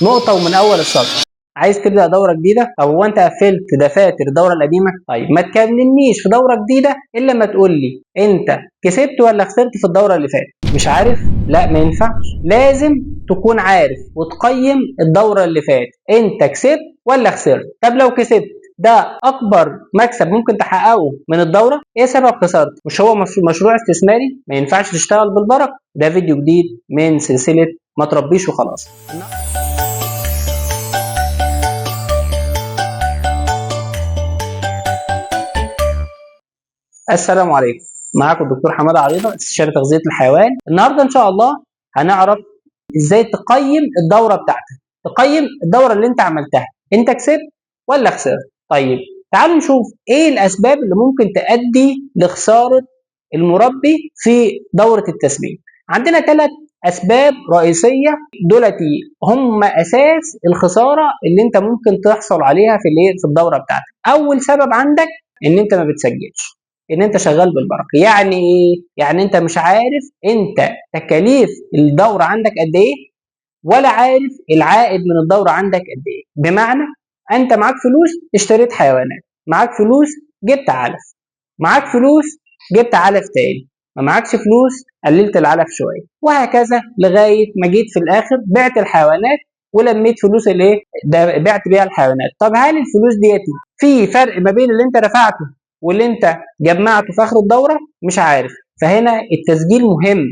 نقطة ومن أول السطر. عايز تبدأ دورة جديدة؟ طب هو أنت قفلت دفاتر الدورة القديمة؟ طيب ما تكلمنيش في دورة جديدة إلا ما تقول لي أنت كسبت ولا خسرت في الدورة اللي فاتت. مش عارف؟ لا ما ينفعش، لازم تكون عارف وتقيم الدورة اللي فاتت، أنت كسبت ولا خسرت. طب لو كسبت ده اكبر مكسب ممكن تحققه من الدورة، ايه سبب خسارتك؟ مش هو مشروع استثماري؟ ما ينفعش تشتغل بالبركة. ده فيديو جديد من سلسلة ما تربيش وخلاص. السلام عليكم، معاكم الدكتور حمادة عريضة استشاري تغذية الحيوان. النهارده ان شاء الله هنعرف ازاي تقيم الدورة بتاعتك، تقيم الدورة اللي انت عملتها، انت كسبت ولا خسرت. طيب تعالوا نشوف ايه الاسباب اللي ممكن تؤدي لخسارة المربي في دوره التسمين. عندنا 3 اسباب رئيسية دولتي هم اساس الخسارة اللي انت ممكن تحصل عليها في الايه، في الدورة بتاعتك. اول سبب عندك ان انت ما بتسجلش، ان انت شغال بالبركة. يعني ايه؟ يعني انت مش عارف انت تكاليف الدورة عندك قد ايه، ولا عارف العائد من الدورة عندك قد ايه. بمعنى انت معاك فلوس اشتريت حيوانات، معاك فلوس جبت علف، معاك فلوس جبت علف تاني، ما معاكش فلوس قللت العلف شوية، وهكذا لغاية ما جيت في الاخر بعت الحيوانات ولميت فلوس الايه ده بعت بيها الحيوانات. طب هل الفلوس ديت في فرق ما بين اللي انت دفعته واللي انت جمعته في اخر الدورة؟ مش عارف. فهنا التسجيل مهم.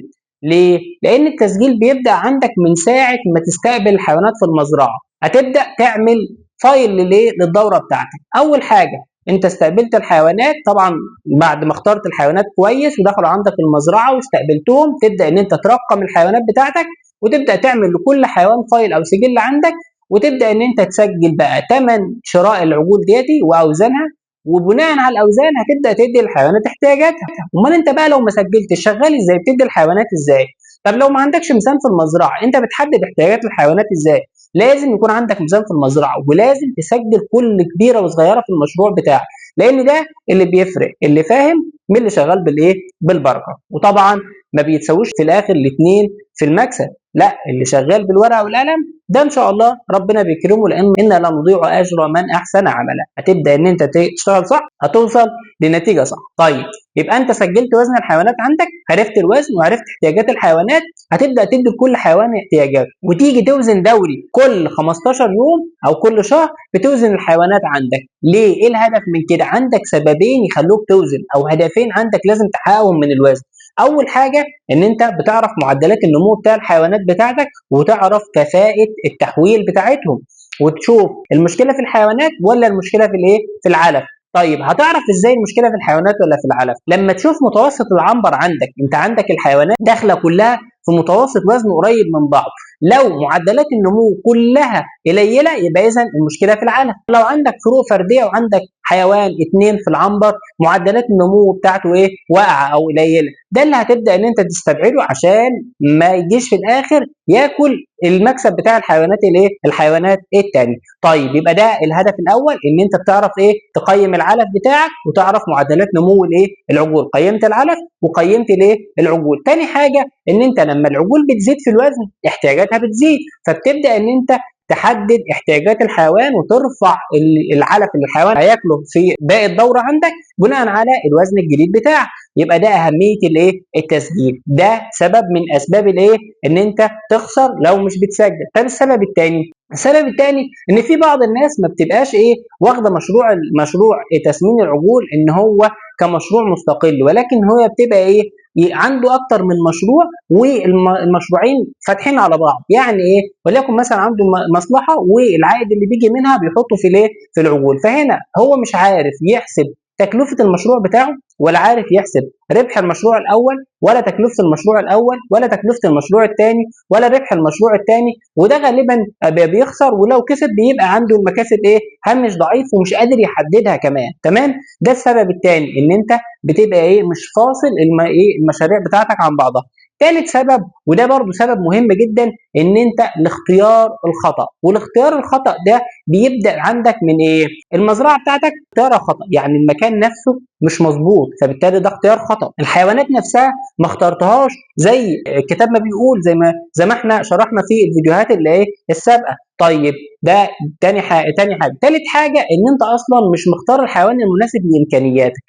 ليه؟ لان التسجيل بيبدا عندك من ساعة ما تستقبل الحيوانات في المزرعة. هتبدا تعمل file للايه؟ للدورة بتاعتك. اول حاجة انت استقبلت الحيوانات، طبعا بعد ما اخترت الحيوانات كويس ودخلوا عندك المزرعة واستقبلتهم، تبدا ان انت ترقم الحيوانات بتاعتك وتبدا تعمل لكل حيوان file او سجل عندك، وتبدا ان انت تسجل بقى ثمن شراء العجول ديتي واوزانها، وبناء على الاوزان هتبدا تدي الحيوانات احتياجاتها. امال انت بقى لو ما سجلتش شغال ازاي؟ بتدي الحيوانات ازاي؟ طب لو ما عندكش ميزان في المزرعة انت بتحدد احتياجات الحيوانات ازاي؟ لازم يكون عندك ميزان في المزرعة، ولازم تسجل كل كبيرة وصغيره في المشروع بتاعك، لان ده اللي بيفرق اللي فاهم من اللي شغال بالايه؟ بالبركة. وطبعا ما بيتساووش في الاخر الاثنين في المكسب، لا اللي شغال بالورقة والقلم ده ان شاء الله ربنا بيكرمه، لان انا لا نضيع اجر من احسن عملا. هتبدا ان انت تشتغل صح هتوصل لنتيجة صح. طيب يبقى انت سجلت وزن الحيوانات عندك، عرفت الوزن وعرفت احتياجات الحيوانات، هتبدا تدي لكل حيوان احتياجاته، وتيجي توزن دوري كل 15 يوم او كل شهر بتوزن الحيوانات عندك. ليه؟ ايه الهدف من كده؟ عندك سببين يخلوك توزن، او هدفين عندك لازم تحققهم من الوزن. اول حاجة ان انت بتعرف معدلات النمو بتاع الحيوانات بتاعتك، وتعرف كفاءة التحويل بتاعتهم، وتشوف المشكلة في الحيوانات ولا المشكلة في الايه؟ في العلف. طيب هتعرف ازاي المشكلة في الحيوانات ولا في العلف؟ لما تشوف متوسط العنبر عندك، انت عندك الحيوانات داخله كلها في متوسط وزن قريب من بعض، لو معدلات النمو كلها قليله يبقى اذا المشكلة في العلف. لو عندك فروق فردية وعندك حيوان 2 في العنبر معدلات النمو بتاعته ايه؟ واقعه او قليله، ده اللي هتبدا ان انت تستبعده عشان ما يجيش في الاخر ياكل المكسب بتاع الحيوانات الايه؟ الحيوانات الثانية. طيب يبقى ده الهدف الاول، ان انت بتعرف ايه؟ تقيم العلف بتاعك وتعرف معدلات نمو الايه؟ العجول. قيمت العلف وقيمت الايه؟ العجول. ثاني حاجة ان انت لما العجول بتزيد في الوزن احتياجاتها بتزيد، فبتبدا ان انت تحدد احتياجات الحيوان وترفع العلف اللي الحيوان هياكله في باقي الدورة عندك بناء على الوزن الجديد بتاعك. يبقى ده اهمية الايه؟ التسجيل. ده سبب من اسباب الايه؟ ان انت تخسر لو مش بتسجل. طب السبب الثاني؟ السبب الثاني ان في بعض الناس ما بتبقاش ايه؟ واخده مشروع تسمين العجول ان هو كمشروع مستقل، ولكن هو بتبقى ايه؟ عنده اكتر من مشروع والمشروعين فاتحين على بعض. يعني ايه؟ وليكن مثلا عنده مصلحة والعائد اللي بيجي منها بيحطه في الايه؟ في العجول. فهنا هو مش عارف يحسب تكلفة المشروع بتاعه، ولا عارف يحسب ربح المشروع الاول، ولا تكلفة المشروع الاول، ولا تكلفة المشروع الثاني، ولا ربح المشروع الثاني، وده غالبا بيخسر، ولو كسب بيبقى عنده المكاسب ايه؟ هامش ضعيف ومش قادر يحددها كمان. تمام؟ ده السبب الثاني، ان انت بتبقى ايه؟ مش فاصل ايه المشاريع بتاعتك عن بعضها. ثالث سبب، وده برضو سبب مهم جدا، ان انت الاختيار الخطا. والاختيار الخطا ده بيبدا عندك من ايه؟ المزرعة بتاعتك اختيارها خطا، يعني المكان نفسه مش مظبوط، فبالتالي ده اختيار خطا. الحيوانات نفسها ما اخترتهاش زي الكتاب ما بيقول، زي ما احنا شرحنا في الفيديوهات اللي ايه السابقة. طيب ده تاني حاجة. ثالث حاجة ان انت اصلا مش مختار الحيوان المناسب لامكانياتك.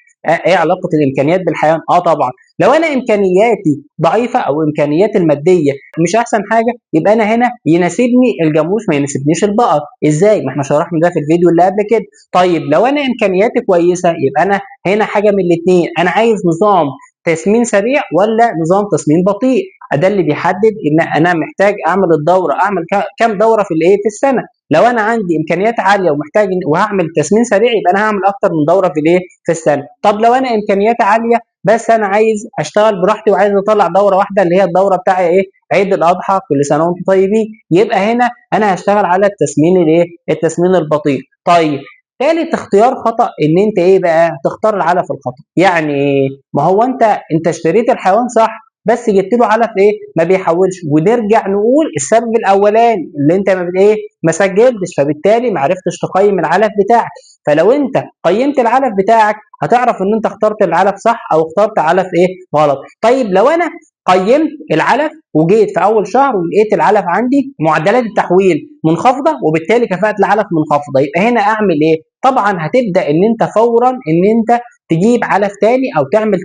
ايه علاقة الامكانيات بالحيوان؟ طبعا لو انا امكانياتي ضعيفة او امكانياتي المادية مش احسن حاجة، يبقى انا هنا يناسبني الجاموس ما يناسبنيش البقر. ازاي؟ ما احنا شرحنا ده في الفيديو اللي قبل كده. طيب لو انا امكانياتي كويسة، يبقى انا هنا حاجة من الاثنين، انا عايز نظام تسمين سريع ولا نظام تسمين بطيء. ده اللي بيحدد ان انا محتاج اعمل الدورة، اعمل كام دوره في الايه في السنة. لو انا عندي امكانيات عالية ومحتاج وهعمل تسمين سريع، يبقى انا هعمل اكتر من دوره في الايه في السنة. طب لو انا امكانياتي عالية بس انا عايز اشتغل براحتي وعايز اطلع دوره واحدة اللي هي الدورة بتاعي ايه عيد الاضحى، كل سنة وانتم طيبين، يبقى هنا انا هشتغل على التسمين الايه التسمين البطيء. طيب ثالث اختيار خطا ان انت ايه بقى تختار العلف الخطا. يعني ايه؟ ما هو انت اشتريت الحيوان صح، بس جبت له علف ايه ما بيحولش. ونرجع نقول السبب الاولاني اللي انت ما ايه ما سجلتش، فبالتالي ما عرفتش تقيم العلف بتاعك. فلو انت قيمت العلف بتاعك هتعرف ان انت اخترت العلف صح او اخترت علف ايه غلط. طيب لو انا قيمت العلف وجيت في اول شهر ولقيت العلف عندي معدلات التحويل منخفضة وبالتالي كفاءة العلف منخفضة، يبقى هنا اعمل ايه؟ طبعا هتبدا ان انت فورا ان انت تجيب علف تاني او تعمل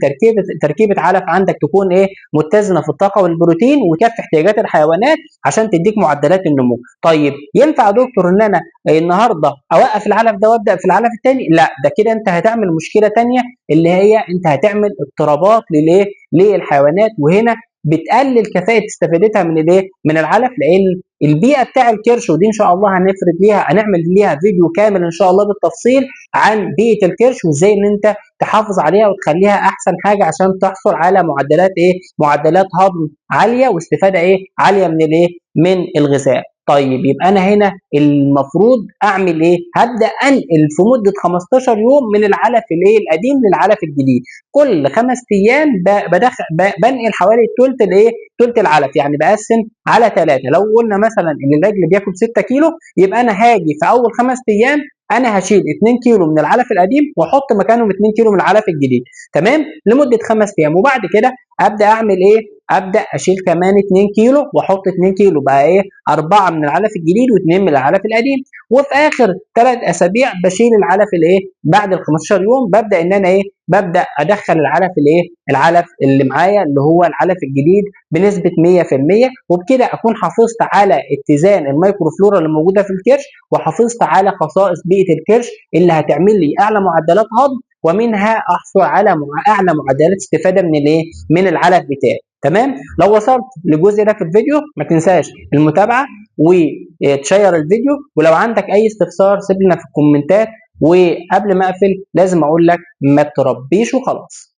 تركيبه علف عندك تكون ايه متزنة في الطاقة والبروتين وتكفي احتياجات الحيوانات عشان تديك معدلات النمو. طيب ينفع يا دكتور ان انا النهارده اوقف العلف ده وابدا في العلف التاني؟ لا، ده كده انت هتعمل مشكلة تانية اللي هي انت هتعمل اضطرابات للايه للحيوانات، وهنا بتقلل كفاءة استفادتها من الايه من العلف، لان البيئة بتاع الكرش، ودي ان شاء الله هنفرد ليها هنعمل ليها فيديو كامل ان شاء الله بالتفصيل عن بيئة الكرش وازاي ان انت تحافظ عليها وتخليها احسن حاجة عشان تحصل على معدلات ايه معدلات هضم عالية واستفادة ايه عالية من الايه من الغذاء. طيب يبقى انا هنا المفروض اعمل ايه؟ هبدا انقل في مده 15 يوم من العلف الايه القديم للعلف الجديد. كل 5 ايام بدخل بنقل حوالي ثلث الايه ثلث العلف، يعني بقسم على 3. لو قلنا مثلا ان الرجل بياكل 6 كيلو، يبقى انا هاجي في اول 5 ايام انا هشيل 2 كيلو من العلف القديم واحط مكانهم 2 كيلو من العلف الجديد، تمام، لمدة 5 ايام. وبعد كده ابدا اعمل ايه؟ ابدا اشيل كمان 2 كيلو واحط 2 كيلو، بقى ايه 4 من العلف الجديد و2 من العلف القديم. وفي اخر 3 اسابيع بشيل العلف الايه بعد ال 15 يوم، ببدا ان انا ايه ببدا ادخل العلف الايه العلف اللي معايا اللي هو العلف الجديد بنسبة 100%. وبكده اكون حافظت على اتزان الميكروفلورا اللي موجودة في الكرش، وحافظت على خصائص بيئة الكرش اللي هتعمل لي اعلى معدلات هضم، ومنها احصل على اعلى معدلات استفاده من الايه من العلف بتاعي. تمام. لو وصلت للجزء ده في الفيديو ما تنساش المتابعة وتشير الفيديو، ولو عندك اي استفسار سيب لنا في الكومنتات. وقبل ما اقفل لازم اقول لك ما تربيش وخلاص.